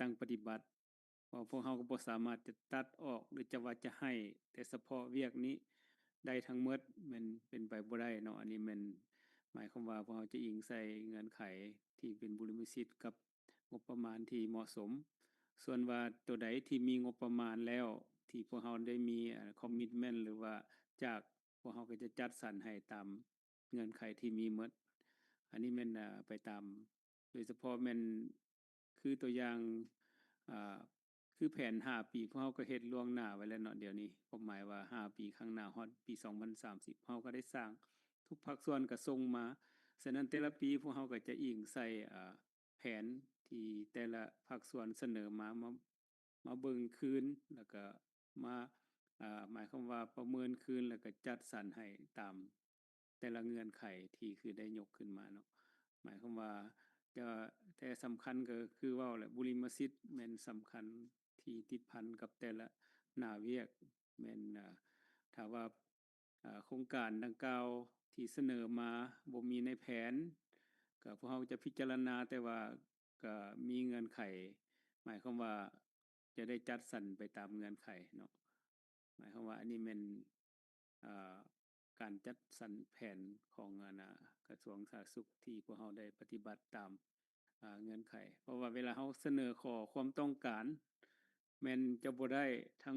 ງປະຕິບັດ ເພາະພວກເຮົາກໍບໍ່ສາມາດຈະຕັດອອກ ຫຼືຈະວ່າຈະໃຫ້ແຕ່ສະເພາະວຽກນີ້ໄດ້ທັງໝົດ ແມ່ນເປັນໄປບໍ່ໄດ້ເນາະ. ອັນນີ້ແມ່ນໝາຍຄວາມວ່າພວກເຮົາຈະອີງໃສ່ເງື່ອນໄຂທີ່ເປັນບຸລິມະສິດກັບງົບປະມານທີ່ເໝາະສົມ. ສ່ວນວ່າໂຕໃດທີ່ມີງົບປະມານແລ້ວ ທີ່ພວກເຮົາໄດ້ມີ commitment ຫຼືວ່າຈາກ ພວກເຮົາກໍຈະຈັດສັນໃຫ້ຕາມເງື່ອນໄຂທີ່ມີໝົດ. ອັນນີ້ແມ່ນ ເອີ ໄປຕາມ ໂດຍສະເພາະແມ່ນຄືຕົວຢ່າງ ເອີ ຄືແຜນຫ້າປີ ພວກເຮົາກໍເຮັດລ່ວງໜ້າໄວ້ແລ້ວເນາະ. ດຽວນີ້ຄວາມໝາຍວ່າຫ້າປີຂ້າງໜ້າ ຮອດປີສອງພັນສາມສິບ ເຮົາກໍໄດ້ສ້າງ ທຸກພາກສ່ວນກໍສົ່ງມາ. ສະນັ້ນແຕ່ລະປີພວກເຮົາກໍຈະອີງໃສ່ ເອີ ແຜນທີ່ແຕ່ລະພາກສ່ວນສະເໜີມາ ມາ ມາເບິ່ງຄືນ ແລ້ວກໍມາ ເອີ ໝາຍຄວາມວ່າປະເມີນຄືນ ແລ້ວກໍຈັດສັນໃຫ້ຕາມແຕ່ລະເງື່ອນໄຂທີ່ຄືໄດ້ຍົກຂຶ້ນມາເນາະ. ໝາຍຄວາມວ່າ ແຕ່ ແຕ່ສຳຄັນກໍຄືເວົ້າແຫຼະ ບຸລິມະສິດແມ່ນສຳຄັນທີ່ຕິດພັນກັບແຕ່ລະໜ້າວຽກ ແມ່ນ ເອີ ຖ້າວ່າ ເອີ ໂຄງການດັ່ງກ່າວທີ່ສະເໜີມາບໍ່ມີໃນແຜນ ກໍພວກເຮົາຈະພິຈາລະນາ ແຕ່ວ່າກໍມີເງື່ອນໄຂ ໝາຍຄວາມວ່າຈະໄດ້ຈັດສັນໄປຕາມເງື່ອນໄຂເນາະ. ໝາຍຄວາມວ່າອັນນີ້ແມ່ນ ເອີ ການຈັດສັນແຜນຂອງ ອັນ ກະຊວງສາທາລະນະສຸກ ທີ່ພວກເຮົາໄດ້ປະຕິບັດຕາມ ເງື່ອນໄຂ. ເພາະວ່າເວລາເຮົາສະເໜີຂໍຄວາມຕ້ອງການ ແມ່ນຈະບໍ່ໄດ້ທັງ